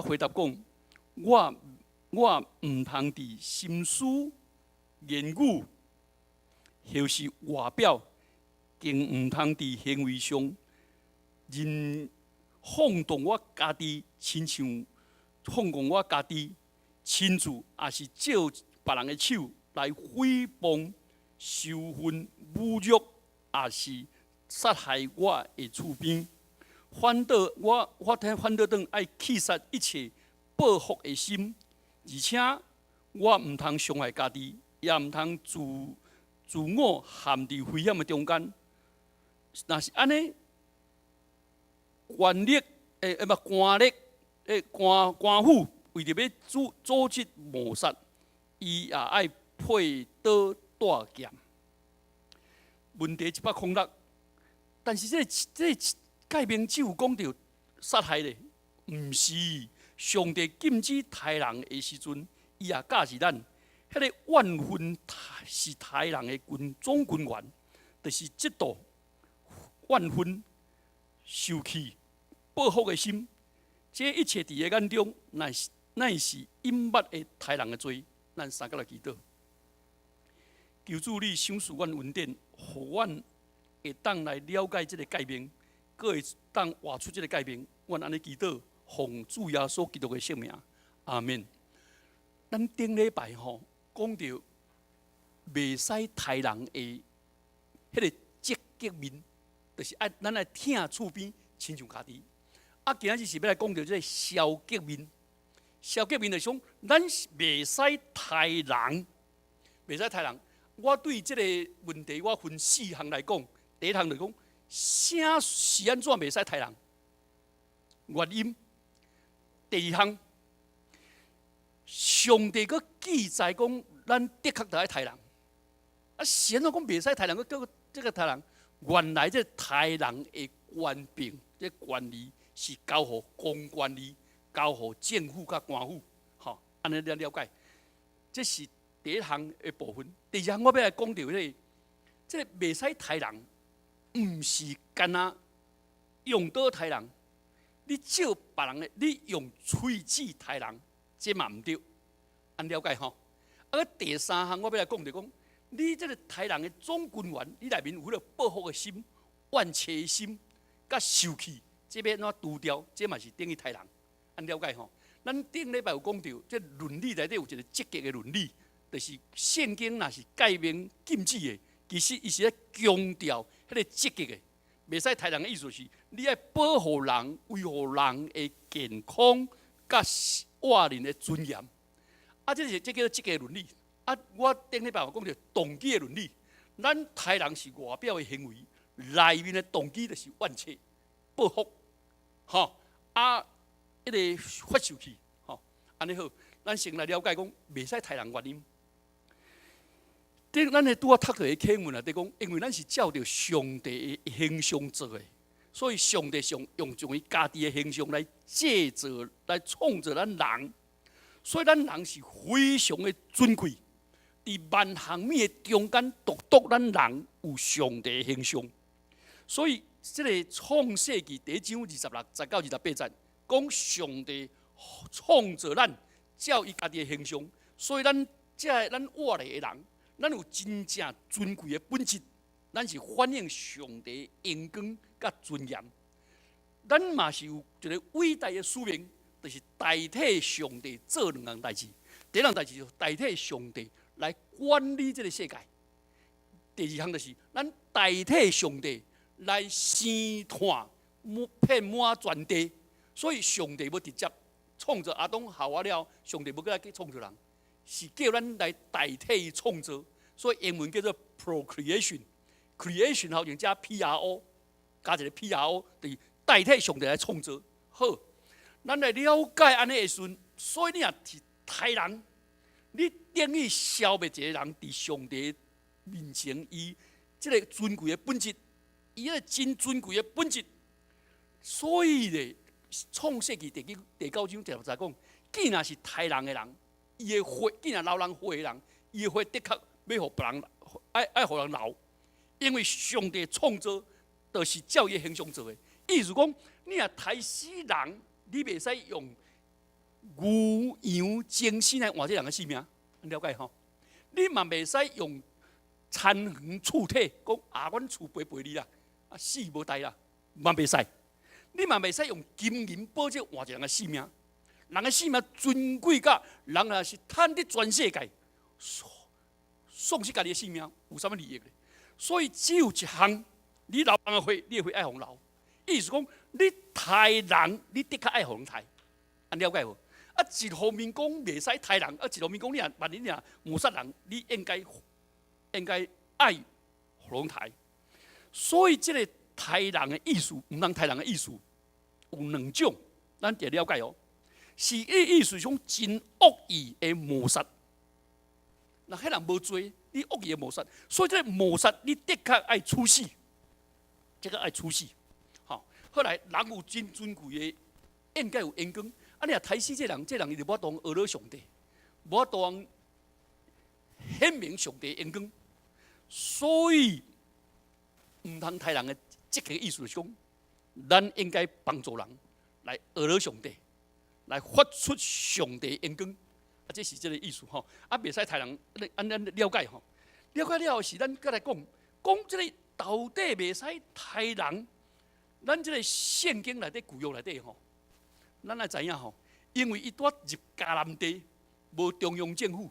回答講：我毋通佇心思、言語，或是外表，更毋通佇行為上，任放縱我家己，親像放縱我家己，親自抑是借別人的手來誹謗、羞恨、侮辱，抑是殺害我的厝邊。反倒我我聽反倒轉愛棄殺一切報復的心，而且我毋通傷害家己，也毋通自自我陷佇危險的中間。若是按呢，權力欸欸，毋官力欸官官府為著欲阻阻止謀殺，伊也愛配刀帶劍。問題106，但是這個誡命只有講著殺害咧，毋是。上帝禁止刣人的時陣，伊也教示咱，彼個怨恨是刣人的根總根源，就是嫉妒、怨恨、受氣、報復的心，這一切佇伊眼中，乃是隱密的刣人的罪。咱三個來祈禱，求主你賞賜阮恩典，予阮會當來了解這個誡命，閣會當活出這個誡命。阮按呢祈禱，奉主耶穌基督的聖名，阿門。咱頂禮拜吼講著袂使刣人的彼個積極面，就是愛咱愛疼厝邊，親像家己。啊，今仔日是欲來講著這個消極面。消極面就是講，咱袂使刣人，袂使刣人。我對這個問題，我分四項來講。第一項就講，啥是按怎袂使刣人？原因。第二項，上帝閣記載講，咱的確著愛刣人。啊，是按怎講袂使刣人，閣叫這個刣人？原來這刣人的權柄，這權利是交予公權力，交予政府佮官府，吼，按呢咱了解。這是第一項的部分。第二項，我欲來講著這個袂使刣人，毋是干焦用刀刣人，你借別人的，你用喙齒刣人，這嘛毋對，按了解吼。啊，第三項我欲來講著講，你這個刣人的總根源，你內面有彼個報復的心、怨氣的心、佮受氣，這欲按怎除掉？這嘛是等於刣人，按了解吼。咱頂禮拜有講著，這倫理內底有一個積極的倫理，就是聖經若是誡命禁止的，其實伊是咧強調彼個積極的，袂使刣人的意思是，你愛保護人、維護人的健康、佮活人的尊嚴。啊，這是這叫做積極倫理。啊，我頂禮拜有講著動機的倫理，咱刣人是外表的行為，內面的動機就是怨氣、報復，吼啊，彼個發受氣，吼，按呢好，咱先來了解講，袂使刣人原因。頂咱咧拄仔讀著的課文內底講，因為咱是照著上帝的形象做的，所以上帝上用將伊家己的形象來製造、來創造咱人，所以咱人是非常的尊貴。佇萬項物的中間，獨獨咱人有上帝的形象，所以這個創世記第一章26節到28節，講上帝創造咱，照伊家己的形象，所以咱這個咱活咧的人，咱有真正尊貴的本質，咱是反映上帝榮光佮尊嚴。咱嘛是有一個偉大的使命，就是代替上帝做兩項代誌。第一項代誌就代替上帝來管理這個世界。第二項就是咱代替上帝來生湠遍滿全地。所以上帝無直接創造亞當夏娃了，上帝無閣來去創造人，是叫咱來代替伊創造。所以英文叫做 procreation，creation 後面加 P R O，加一個 P R O，就是代替上帝來創造。好，咱來了解按呢的時陣，所以你若是刣人，你等於消滅一個人佇上帝面前，伊這個尊貴的本質，伊個真尊貴的本質。所以咧，創世記第九章第六節講，既然是刣人的人，伊的血，既然流人血的人，伊的血的確欲予別人，愛愛予人流，因為上帝創造，就是照伊形象做的。意思講，你若刣死人，你袂使用牛羊精神來換這人的性命，了解吼？你嘛袂使用殘垣處體講啊，阮厝陪陪你啦，啊死無代啦，嘛袂使。你嘛袂使用金銀寶石換一人的性命，人的性命尊貴甲人若是趁佇全世界喪失家己的性命，有啥物利益咧？所以只有一項，你流人的血，你的血愛予人流。意思講，你刣人，你的確愛予人刣，按了解無？啊，一方面講袂使刣人，啊，一方面講你若萬一你若謀殺人，你應該愛予人刣。所以這個刣人的意思，毋通刣人的意思有兩種，咱得了解哦。是伊意思講真惡意的謀殺，若彼人無罪，你惡意的謀殺，所以這個謀殺你的確愛處死，這個愛處死。好，後來人有真尊貴的，應該有榮光。啊，你若刣死這人，這人伊就無法度學了上帝，無法度顯明上帝榮光，所以毋通刣人的這個意思是講，咱應該幫助人來學了上帝，來發出上帝榮光。啊，這是這個意思吼。啊，袂使刣人，按咱了解吼。了解了後是咱閣來講，講這個到底袂使刣人。咱這個聖經內底舊約內底吼，咱愛知影吼，因為伊拄入迦南地，無中央政府，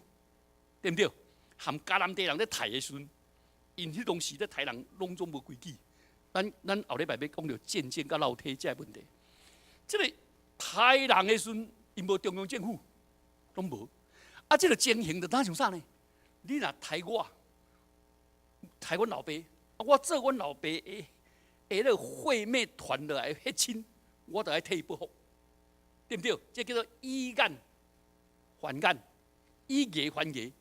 對毋對？含迦南地人咧刣的時陣，𪜶彼當時咧刣人攏總無規矩。咱後禮拜欲講著戰爭佮肉體這個問題。這個刣人的時陣，𪜶無中央政府，攏無。啊，這個情形就若像啥呢？你若刣我，刣阮老爸，啊，我做阮老爸的，的那個血脈傳落來的血親，我就愛替伊報復，對毋對？這叫做以眼還眼，以牙還牙。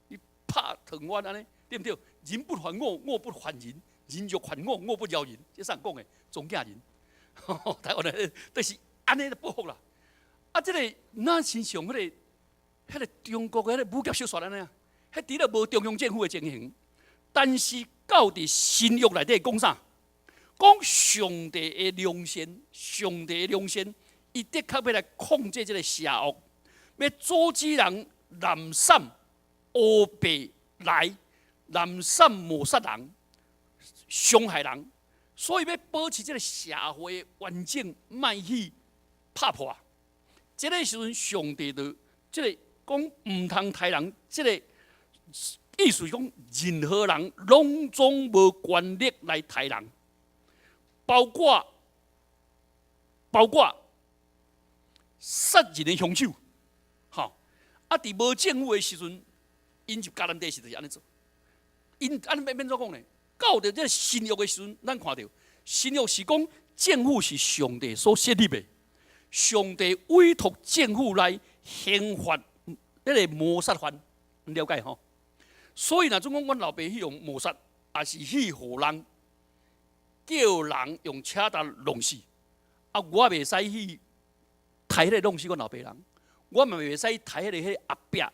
你拍疼我按呢，對毋對？人不還我，我不還人；人若還我，我不饒人。這啥人講的？莊敬人。台灣的，就是按呢報復啦。啊，這個若親像彼個中國的彼個武俠小說按呢啊，彼除了無中央政府的情形，但是到佇新約內底講啥？講上帝的良善，上帝的良善，伊的確欲來控制這個邪惡，欲阻止人濫散烏白來濫散謀殺人、傷害人，所以欲保持這個社會完整，莫去拍破。這個時陣，上帝就這個講毋通刣人，這個意思講，任何人攏總無權力來刣人，包括殺人的兇手，吼！啊，佇無政府的時陣，𪜶入迦南地時就是按呢做。𪜶按呢欲按怎講呢？到著這個新約的時陣，咱看著新約是講政府是上帝所設立的，上帝委託政府來刑罰彼個謀殺犯，了解吼？所以若總講阮老爸去用謀殺，抑是去予人叫人用車達弄死，啊，我袂使去刣彼個弄死阮老爸人，我嘛袂使刣彼個後壁佇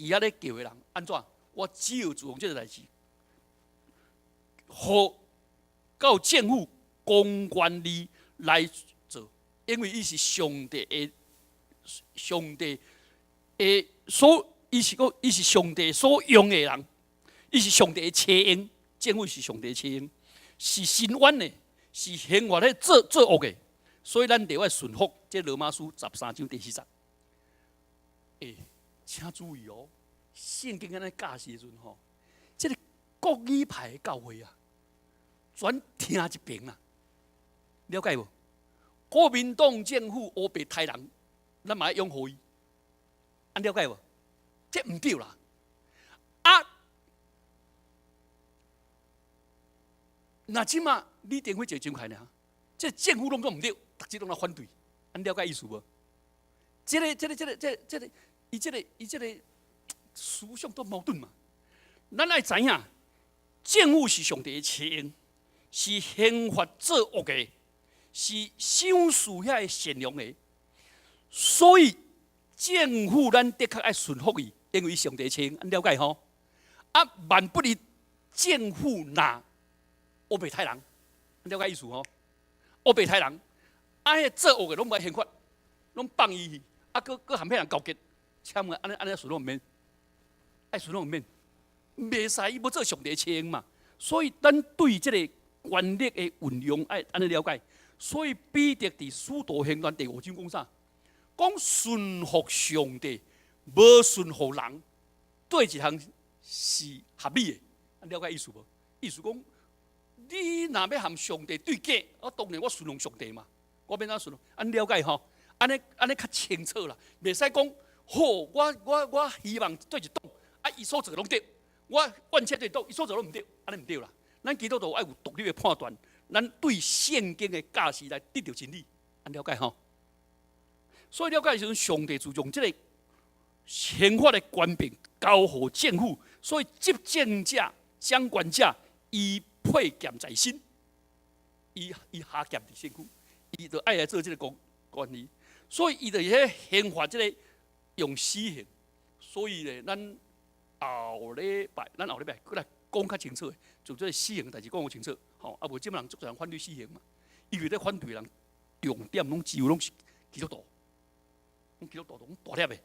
遐咧叫的人，按怎？我只有做這個代誌，予到政府公權力來做，因為伊是上帝的上帝的所，伊是上帝所用的人，伊是上帝的車用，政府是上帝的車用，是伸冤的，是刑罰咧做惡的，所以咱得愛順服。這羅馬書13章第4節。欸，請注意哦，聖經按呢教時陣吼，這個國語派的教會啊，轉聽一邊啊，了解無？國民黨政府烏白刣人，咱嘛愛擁護伊，按了解無？這毋對啦！啊，若這馬李登輝就上台爾，這政府攏總毋對，逐日攏來反對，按了解意思無？這個、這個、這個、這個、這個，伊這個、伊這個思想都矛盾嘛。咱愛知影，政府是上帝的車用，是刑罰作惡的，是賞賜遐個善良的，所以政府咱的確愛順服伊，因為上帝車用，按了解吼。啊，萬不利政府若烏白刣人，了解意思吼？烏白刣人，啊，彼做惡的攏無愛刑罰，攏放伊去。啊，閣閣含彼人勾結，請問按呢按呢順攏毋免，愛順攏毋免，袂使伊無做上帝稱嘛。所以咱對這個權力的運用愛按呢了解。所以彼得佇使徒行傳第五章講啥？講順服上帝，無順服人，對一項是合理的。了解意思無？意思講，你若欲和上帝對價，我當然我順從上帝嘛。我欲按怎順從？按了解吼？按呢按呢較清楚啦，袂使講好，我我我希望對一黨，啊，伊所做攏對，我怨切對黨，伊所做攏毋對，按呢毋對啦。咱基督徒愛有獨立的判斷，咱對聖經的教示來得著真理，按了解吼？所以了解的時陣，上帝就用這個刑法的權柄交予政府，所以執政者、掌權者，伊佩劍在身，伊伊挟劍佇身軀，伊就愛來做這個管管理，所以伊就彼刑罰這個用死刑。所以咧，咱後禮拜，咱後禮拜閣來講較清楚的，就這個死刑的代誌講較清楚，吼，啊無這馬人足濟人反對死刑嘛，因為咧反對人重點攏幾乎攏是基督徒，攏基督徒攏大粒的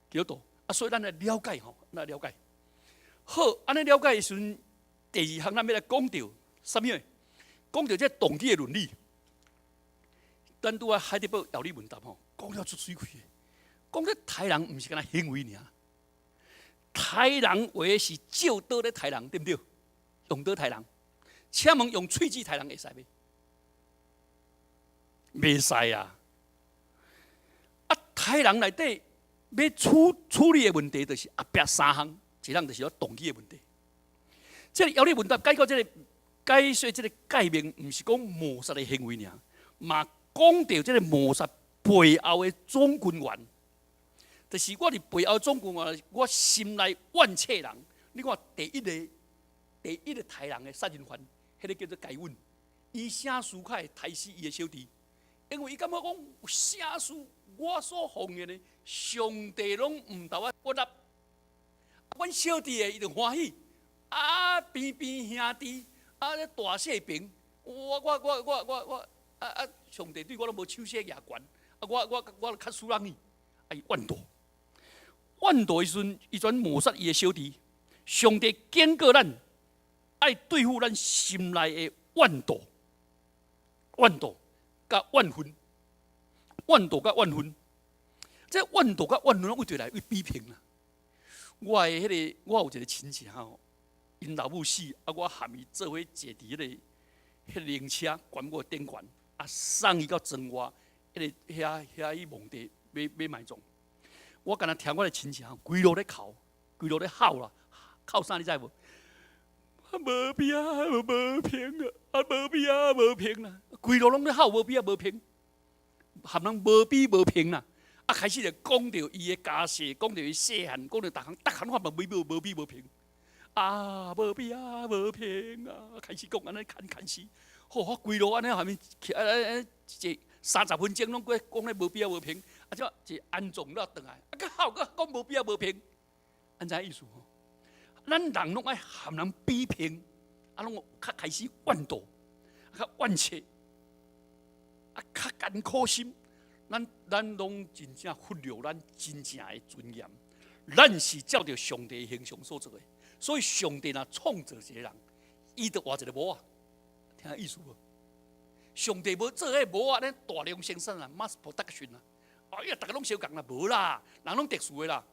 基督徒，啊，所以咱來了解吼，咱來了解。好，按呢了解的時陣，第二項咱欲來講著啥物？講著這動機的倫理。咱拄仔海德堡要理問答吼，講了足媠氣的，講這刣人毋是干焦行為爾，刣人話是照刀咧刣人，對毋對？用刀刣人，請問用喙齒刣人會使袂？袂使啊！啊，刣人內底欲處處理的問題，就是後壁三項，一項就是動機的問題。這個要理問答解決這個解說這個誡命，毋是講謀殺的行為爾，嘛講著這個謀殺背後的總根源。就是我佇背後總根源，我心內怨切人。你看第一个第一个刣人的殺人犯，彼個叫做該隱，伊寫書較會刣死伊的小弟，因為伊感覺講寫書我所奉獻的，上帝攏毋投我悅納，阮小弟的伊就歡喜，啊邊邊兄弟，啊大細平，我我我我我我啊啊上帝對我攏無手寫舉懸，啊我我我較輸人伊，啊伊怨妒，怨妒的時陣，伊轉謀殺伊的小弟，上帝警告咱，愛對付咱心內的怨妒、怨妒佮怨恨、怨妒佮怨恨，這怨妒佮怨恨佗來為比拼啦。我的彼個，我有一個親戚吼，𪜶老母死，啊，我含伊做伙坐佇彼個彼個靈車，棺木頂懸，啊，送伊到庄外，彼個遐遐去墓地欲欲埋葬。我敢若聽我的親戚吼，規路咧哭，規路咧哭啦，哭啥你知無？啊，無比啊，無平啊，啊，無比啊，無平啊，規路攏咧哭無比啊，無平，含人無比無平啦。啊，開始就講著伊的家世，講著伊細漢，講著逐項，逐項攏嘛無比無比無平。啊，無比啊，無平啊！開始講按呢牽牽死，吼，我規路按呢下面，啊啊啊，一30分鐘攏閣講咧無比啊無平，啊，這一安葬了轉來，啊，閣哭閣講無比啊無平，按知意思吼？咱人攏愛含人比拼，啊，攏較開始怨妒，較怨切，啊，較艱苦心。咱咱攏真正忽略咱真正的尊嚴。咱是照著上帝形象所做的，所以上帝若創造一個人，伊就換一個模仔，聽意思無？上帝無做彼個模仔咧大量生產啊，mass production 啊，哎呀，逐家攏相仝啦，無啦，人攏特殊的啦。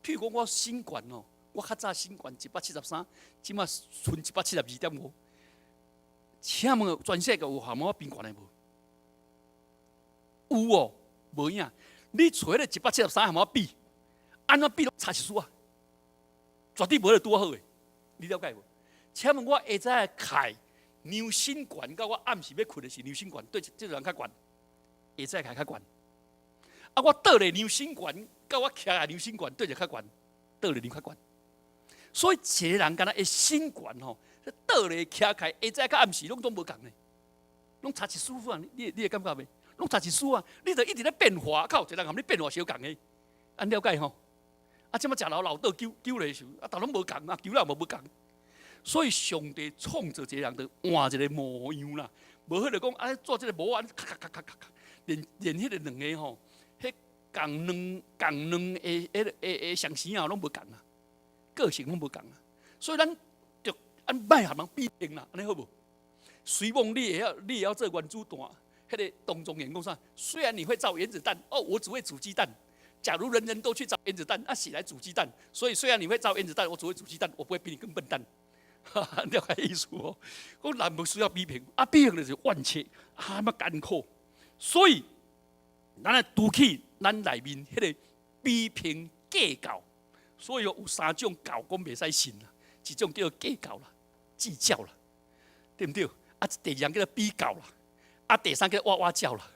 譬如講我身懸哦，我較早身懸173，這馬賰172.5。請問全世界有含我比懸的無？有哦，無影。你揣彼個173含我比，按怎比攏差一絲仔，絕對無彼個拄好的。你了解無？請問我下早起量身懸，佮我暗時欲睏的時量身懸，佗一個人較懸？下早起較懸。啊，我倒咧量身懸，佮我徛來量身懸，佗一個較懸？倒咧量較懸。所以一個人敢若會身懸吼，倒咧徛起來，下早佮暗時攏總無仝的，攏差一絲仔，你你會感覺袂？攏差一絲仔，你就一直咧變化，較有一個人含你變化相仝的，按了解吼？啊，這馬食老老倒久久咧時，啊，逐攏無仝啊，久了嘛無仝。所以上帝創造一個人，就換一個模樣啦。無彼個講啊，做這個模仔，咔咔咔咔咔，連連彼個兩个吼，彼仝兩仝兩的彼个的的相生啊，攏無仝啊，個性攏無仝啊，所以咱著按莫共人比拼啦，按呢好無？雖罔你會曉做原子彈，彼个唐宗元講啥？雖然你會造原子彈，哦，我只會煮雞蛋。假如人人都去造原子彈，啊，誰來煮雞蛋？所以雖然你會造原子彈，我只會煮雞蛋，我不會比你更笨蛋。了解意思無？講人無需要比拼，啊，比拼就是怨氣，啊，麼艱苦。所以，咱來除去咱內面彼个比拼計較。所以有三種教講袂使信啦，一種叫做計較啦、計較啦，對毋對？啊，第二項叫做比較啦，啊，第三叫哇哇叫啦。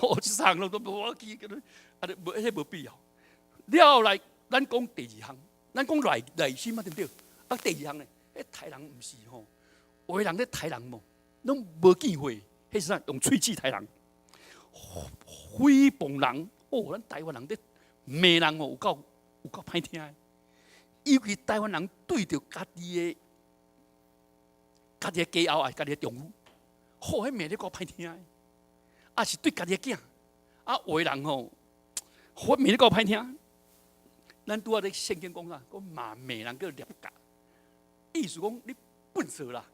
哦，這三項攏都無我記，啊，無，彼無必要。了後來，咱講第二項，咱講內內心啊，對毋對？啊，第二項呢？彼刣人毋是吼，有的人咧刣人無，攏無見血，彼是啥？用喙齒刣人，誹謗人。哦，咱台灣人咧罵人哦，有夠歹聽的。尤其台灣人對著家己的家後啊，家己的丈夫，吼，彼罵咧夠歹聽的。啊，是對家己的囝，啊，有的人吼，我罵咧夠歹聽。咱拄仔咧聖經講啥？講罵罵人叫掠甲，意思講你笨蛇啦。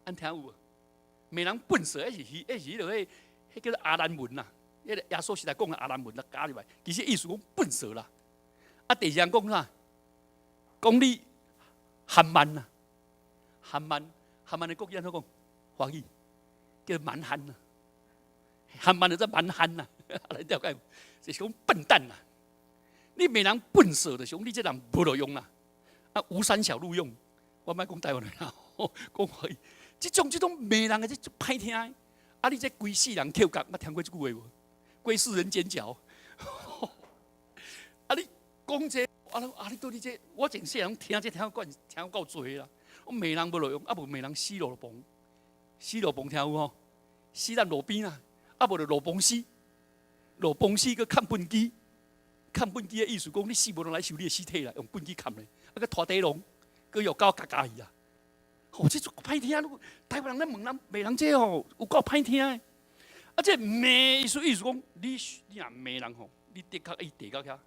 按聽有無？罵人笨蛇，彼是彼叫做亞蘭文啦。彼個耶穌時代講的亞蘭文啦，加入來，其實意思講笨蛇啦。啊，第二項講啥？講你含慢啦，含慢，含慢的國語按怎講？華語叫蠻漢啦，含慢就做蠻漢啦，來了解無？就是講笨蛋啦。你罵人笨蛇，就是講你這人無路用啦。啊，吳三小路用，我莫講台灣話啦，講華語。這種罵人的，這足歹聽的。啊，你這規世人抾角，捌聽過這句話無？鬼死人剪腳。啊，你講這，啊，啊，你對你這，我前世人聽這聽慣，聽夠濟啦。我罵人無路用，啊無罵人死路旁，死路旁聽有吼？死佇路邊啊，啊無就路旁死，路旁死閣崁畚箕，崁畚箕的意思講，你死無人來收你的屍體啦，用畚箕崁咧，啊閣拖地籠，閣用狗咬咬去啊！哦，這足歹聽，台灣人咧問人罵人這吼有夠歹聽的。啊，這罵意思講，你若罵人吼，你的確愛地到遐。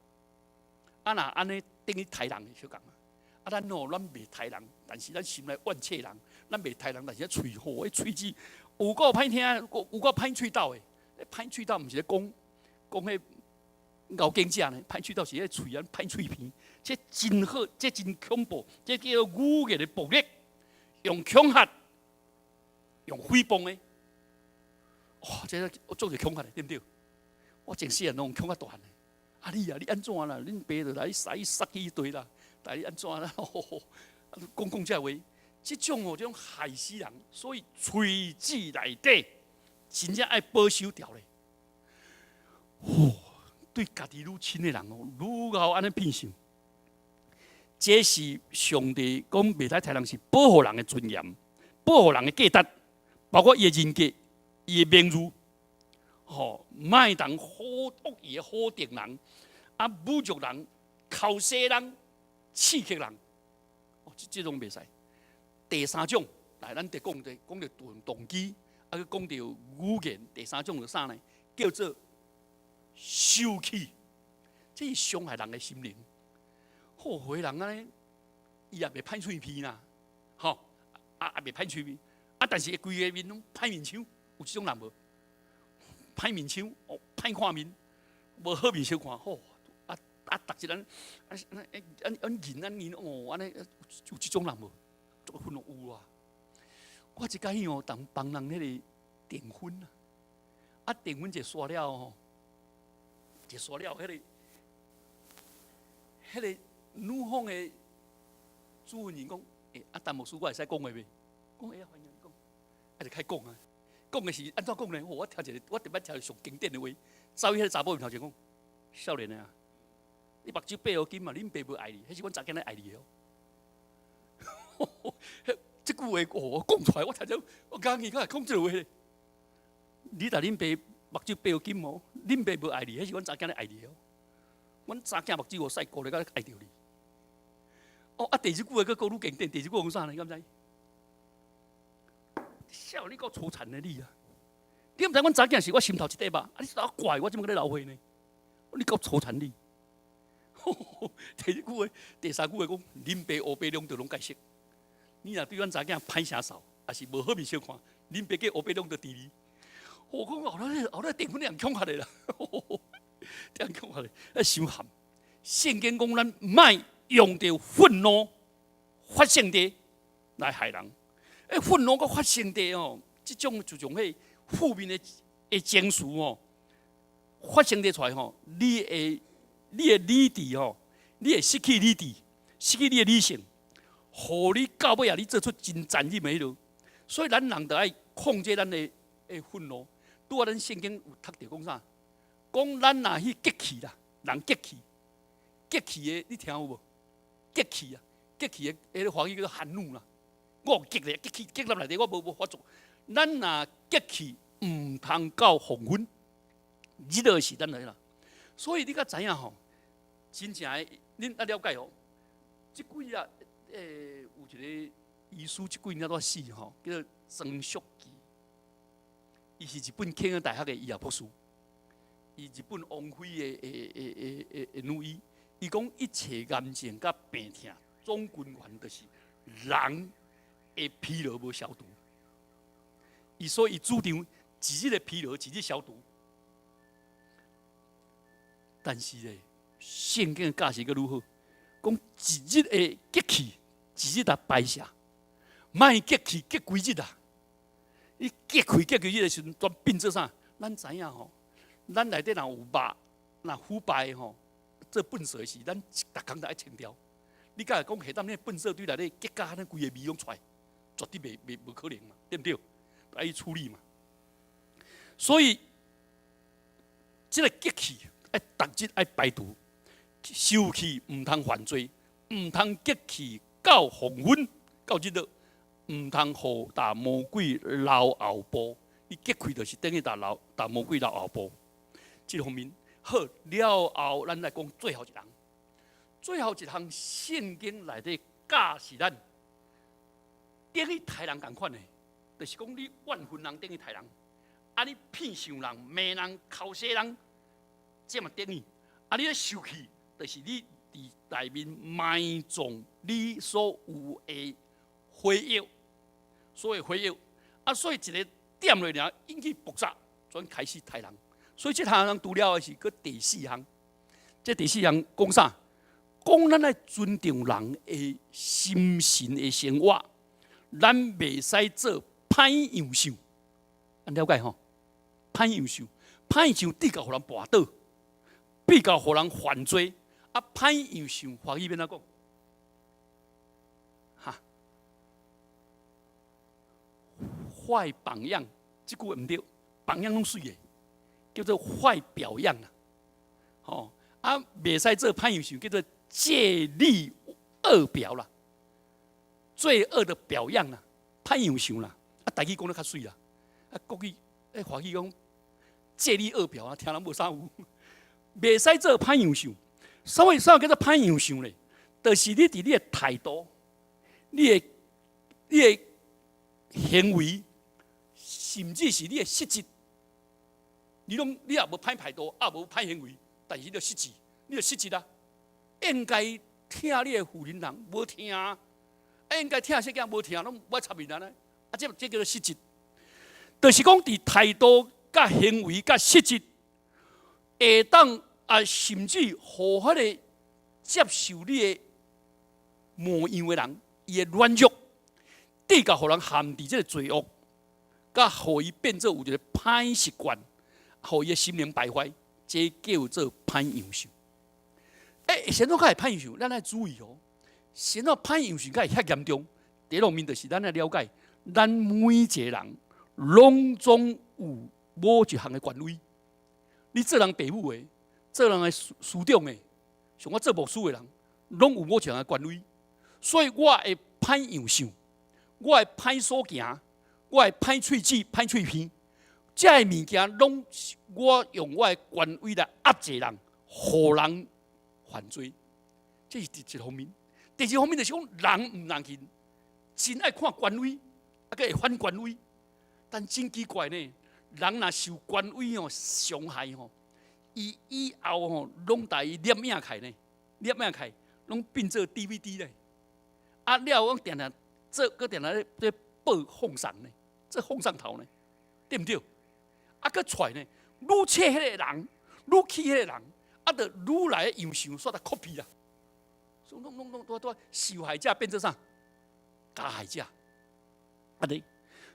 啊，若按呢等於刣人的相仝啊。啊，咱吼咱袂刣人，但是咱心內怨氣人，咱袂刣人，但是喙吼，彼喙舌有夠歹聽，有夠歹喙斗的。歹喙斗毋是咧講講彼咬經者呢，歹喙斗是彼喙按歹喙皮，這真好，這真恐怖，這叫語言的暴力，用恐嚇，用誹謗的。哇！這個我做者恐嚇的，對毋對？我前世人攏恐嚇大漢的。啊你啊，你按怎啦？恁爸就來殺殺一堆啦！但你按怎啦？講講這話，這種哦，這種害死人，所以喙舌內底真正愛保守牢咧。吼，對家己愈親的人哦，愈𠢕按呢品性。這是上帝講袂使刣人，是保護人的尊嚴，保護人的價值，包括伊的人格、伊的名譽。吼，莫當好惡意的否定人，啊，侮辱人、剾洗人、刺激人，哦，這種袂使。第三種，來，咱得講者講著動機，啊，閣講著語言。第三種是啥呢？叫做受氣，這是傷害人的心靈。好，有的人按呢，伊也袂歹喙皮啦，吼，啊也袂歹喙皮，啊，但是伊規個面攏歹面相，有這種人無？歹面相，哦，歹看面，無好面色看，吼，啊啊，逐一人，啊啊按按面按面哦，按呢有這種人無？足憤怒有啊！我一擺哦，當幫人彼个訂婚啊，啊訂婚一煞了吼，一煞了，彼个女方的主婚人講，欸，啊，陳牧師，我會使講話袂？講會啊，歡迎講，啊就開講啊。講的是按怎講呢？我聽一个，我特別聽上經典的話，走去彼个查某面頭前講，少年的啊，你目睭閉予緊嘛，恁爸無愛你，彼是阮查囝咧愛你的哦。這句話哦，講出來我聽著，我講伊敢會講這個話咧？你若恁爸目睭閉予緊哦，恁爸無愛你，彼是阮查囝咧愛你的哦。阮查囝目睭予細顧咧，才愛著你。哦，啊，第二句話閣閣愈經典，第二句講啥呢？你敢知？少你夠粗殘的你啊！你毋知阮查囝是我心頭一塊肉，啊！你煞怪我，這麼閣咧流血呢？你夠粗殘你。第一句話，第三句話講，恁爸烏白兩道攏解釋。你若對阮查囝歹聲掃，抑是無好面色看，恁爸佮烏白兩道治你。我講後來後來訂婚人恐嚇的啦，這樣恐嚇的，啊傷含。聖經講咱莫用著憤怒發性地來害人。欸，憤怒佮發性地哦，這種就種彼負面的情緒哦，發生地出來吼，你的理智吼，你會失去理智，失去你的理性，予你到尾啊，你做出真殘忍的彼落。所以咱人著愛控制咱的憤怒。拄仔咱聖經有讀著講啥？講咱若去激氣啦，人激氣，激氣的你聽有無？激氣啊，激氣的彼个華語叫做含怒啦。我有激咧，激氣激落內底，我無法做。咱若激氣，毋通到黃昏，日落時咱來啦。所以你較知影吼，真正的，恁愛了解哦。這幾日有一個醫師，這幾年拄死吼，叫做曾淑琪。伊是日本慶應大學的醫學博士，伊日本王妃的女醫。伊講一切癌症佮病痛總根源就是人的疲勞無消除。伊所以伊主張一日的疲勞一日消除。但是咧，聖經的教示閣愈好，講一日的激氣，一日來排泄，莫激氣激規日啊！你激氣激規日的時陣，全變做啥？咱知影吼，咱內底若有肉，若腐敗吼，做糞埽的時，咱逐工都愛清掉。你敢會講下當你糞埽堆內底激甲按呢規个味攏出來，絕對袂袂無可能嘛，對毋對？愛去處理嘛。所以，這个激氣愛逐日愛排除，受氣毋通犯罪，毋通激氣到黃昏到日落，毋通予予魔鬼留後步。你激氣就是等於予魔鬼留後步。這個方面好了後，咱來講最後一項，最後一項聖經內底教示咱，等於刣人仝款的，就是講你怨恨人等於刣人，啊你騙想人、罵人、剾洗人，這嘛等於，啊你咧受氣，就是你佇內面埋葬你所有的火藥，所謂火藥，啊所以一个點落爾引起爆炸，轉開始刣人。所以這項人除了的是閣第四項，這第四項講啥？講咱愛尊重人的心神的生活，咱袂使做歹樣相，按了解吼？歹樣相，歹樣相比較予人跋倒，比較予人犯罪。啊，歹樣相，華語欲按怎講？哈？壞榜樣，這句話毋對，榜樣攏媠的，叫做壞表樣啦。吼，啊，袂使做歹樣相，叫做借力惡表啦，罪惡的表樣啦，歹樣相啦。啊，台語講得較媠啦。啊，國語，欸，華語講借力惡表啊，聽人無啥有。袂使做歹樣相，啥物啥物叫做歹樣相咧？就是你佇你的態度、你的行為，甚至是你的實質，你攏你也無歹態度，也無歹行為，但是你著失職，你著失職啊！應該疼你的婦人人無疼，啊應該疼細囝無疼，攏無愛插伊按呢？啊，這叫做失職，就是講佇態度、佮行為、佮實質，會當啊，甚至予彼个接受你的模樣的人，伊的軟弱，直到予人陷佇這个罪惡，佮予伊變做有一个歹習慣，予伊的心靈敗壞，這叫做歹樣相。欸，啥物較會歹樣相？咱愛注意哦。啥物歹樣相較會遐嚴重？第一方面就是咱愛了解，咱每一個人攏總有某一項的權威。你做人爸母的，做人的師長的，像我做牧師的人，攏有某一項的權威。所以我會歹樣相，我會歹所行，我會歹喙齒、歹喙鼻，這个物件攏是我用我的權威來壓制人，予人犯罪。這是第一方面。第二方面就是講，人毋人去真愛看權威，啊，閣會反權威。但真奇怪呢，人若受權威哦傷害吼，伊以後吼，攏共伊攝影起來呢，攝影起來，攏變做 DVD 咧。啊了，阮定定做，閣定定咧咧報奉送呢，做奉送頭呢，對毋對？啊，閣出來呢，愈冊彼个人，愈去彼个人，啊，就愈來樣樣煞來 copy 啦。所以攏攏攏拄拄受害者變做啥？加害者。按呢，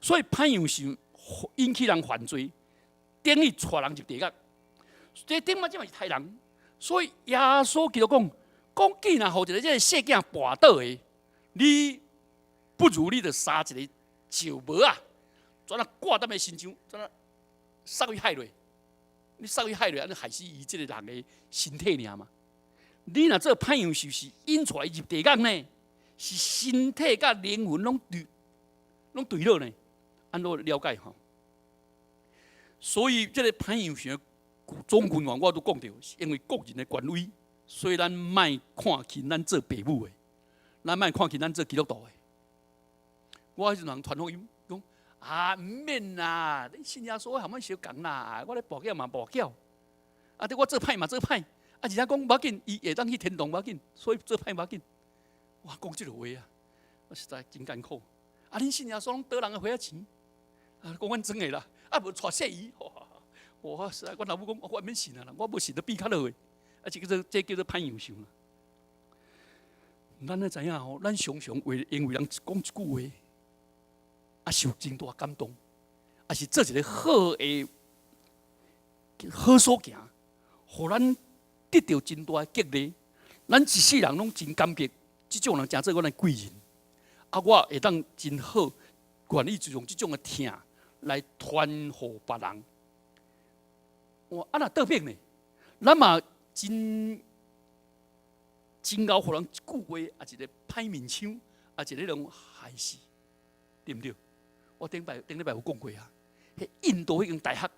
所以歹樣想引起人犯罪，等於帶人入地獄。這頂擺這嘛是刣人，所以耶穌基督講，講既然予一个這个細囝跋倒的，你不如你就殺一個石磨仔，怎啊掛踮伊身上，怎啊送去海內？你送去海內，按呢害死伊這个人的身體爾嘛？你若做歹樣想是引出來入地獄呢？是身體佮靈魂攏對，攏墜落呢？按呢了解吼？所以這个歹樣想總根源我都講著，是因為個人的權威，所以咱莫看輕咱做爸母的，咱莫看輕咱做基督徒的。我彼陣人傳福音講啊，毋免啦，你信耶穌含阮相仝啦，我咧跋筊嘛跋筊，啊，對我做歹嘛做歹，啊，而且講無要緊，伊會當去天堂無要緊，所以做歹無要緊。我講這个話啊，我實在真艱苦。啊，恁信耶穌攏賭人的花仔錢，啊，講阮裝的啦，啊，無娶細姨。我實在，阮老母講，我免信啊，我無信得比較好的，啊，這叫做歹樣想啦。咱愛知影吼，咱常常為因為人講一句話，啊，受真大感動，啊是做一个好的好所行，予咱得著真大的激勵。咱一世人攏真感激，這種人成做阮的貴人。啊，我會當真好，願意就用這種的疼來傳予別人。哇！啊，若倒轉呢？咱嘛真真𠢕予人一句話，啊，一个歹面腔，啊，一个人害死，對毋對？我頂擺頂禮拜有講過啊，彼印度彼間大學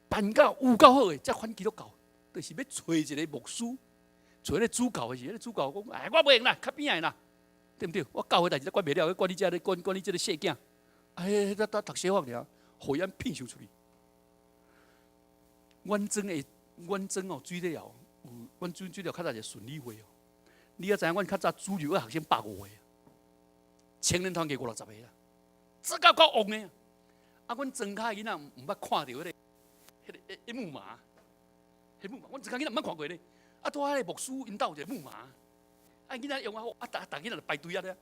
辦到有夠好的，才反基督教，就是欲揣一个牧師，揣个主教的時，彼个主教講：哎，我袂用啦，較邊仔的啦，對毋對？我教會代誌都管袂了，管你這咧，管管你這个細囝，哎，彼讀小學爾，予伊按騙受出去。阮庄的，阮庄哦，水里後有，阮水水里較早一个順理會哦。你也知影，阮較早主日的學生150個，青年團契五六十個啦，這夠夠旺的。啊，阮莊跤囡仔毋捌看著彼个木馬，彼木馬，阮莊跤囡仔毋捌看過咧。啊，拄仔彼个牧師𪜶兜有一個木馬，啊，囡仔用啊好，啊，逐逐囡仔就排隊啊咧，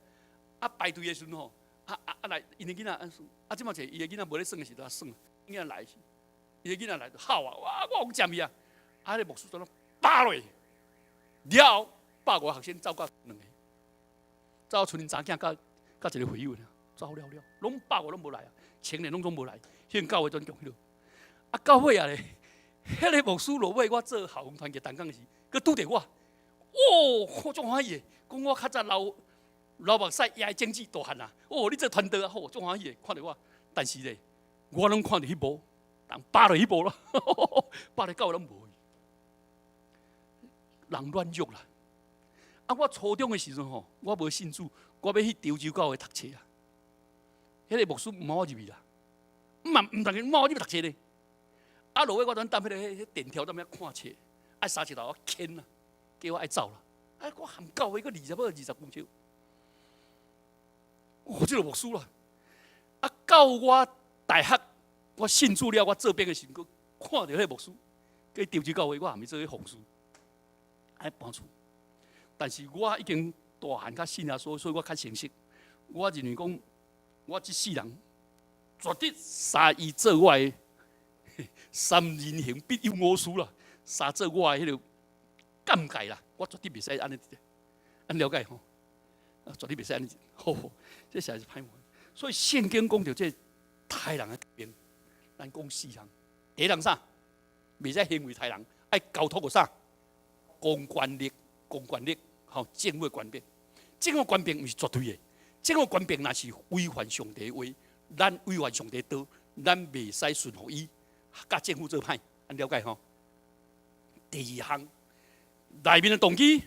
啊排隊的時陣吼，啊啊啊來，𪜶的囡仔啊，這擺一個伊的囡仔無咧耍的時陣，耍，囡仔來。伊的囡仔來就吼啊！哇，我予食伊啊！啊，彼个牧師怎啊打落，了後150個學生走到兩個，走賰𪜶查囝佮佮一個會友爾，走了了，攏百五攏無來啊，青年攏總無來，彼間教會轉強彼落。啊，到尾啊咧，彼个牧師落尾我做校園團結同工時，閣拄著我，哦，我足歡喜的，講我較早流流目屎也會種子大漢啊！哦，你做傳道啊好，足歡喜的，看著我，但是咧，我攏看著彼幕。人扒落彼幕咯，扒落到攏無。人軟弱啦。啊，我初中的時陣吼，我無信主，我欲去潮州教會讀冊啊。彼个牧師毋予我入去啦，毋嘛毋但是毋予我入去讀冊咧。啊，落尾我踮彼个彼電柱踮遐看冊，啊，三尺頭我牽啊，叫我愛走啦。啊，我含教會閣20要20公尺，哦，這個牧師啦。啊，到我大學。我信主了，我做兵的時陣，閣看著彼個牧師，去潮州教會，我含伊做去服侍，愛搬厝。但是我已經大漢較信耶穌，所以我較清晰。我認為講，我這世人絕對殺伊做我的三人行必有我師啦，殺做我的彼个尷尬啦，我絕對袂使按呢，按了解吼，絕對袂使按呢，好，這實在是歹看。所以聖經講著這刣人的邊。咱講四項，第一項啥？袂使行為刣人，愛交託予啥？公權力，公權力，吼，政府權柄，政府權柄毋是絕對的，政府權柄若是違反上帝話，咱違反上帝道，咱袂使順服伊，佮政府做歹，按了解吼？第二項，內面的動機；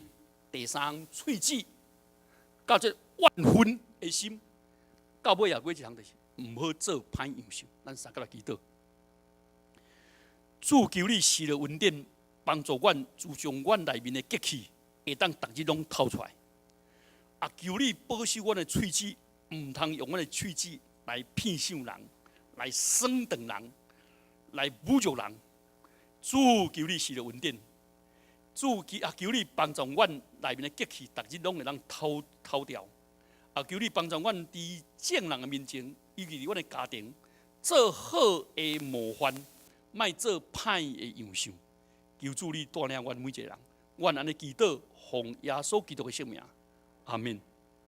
第三項，喙齒，到這怨恨的心，到尾也過一項就是毋好做歹樣想。咱三個來祈禱。主求你施了恩典，幫助阮，自從阮內面的激氣，會當逐日攏透出來。啊，求你保守阮的喙齒，毋通用阮的喙齒來騙傷人，來損斷人，來侮辱人。主求你施了恩典，主求啊，求你幫助阮內面的激氣，逐日攏會當透透掉。啊，求你幫助阮佇眾人的面前，尤其佇阮的家庭，做好的模範，莫做歹的樣相。求主你帶領阮每一個人，阮按呢祈禱，奉耶穌基督的聖名，阿門。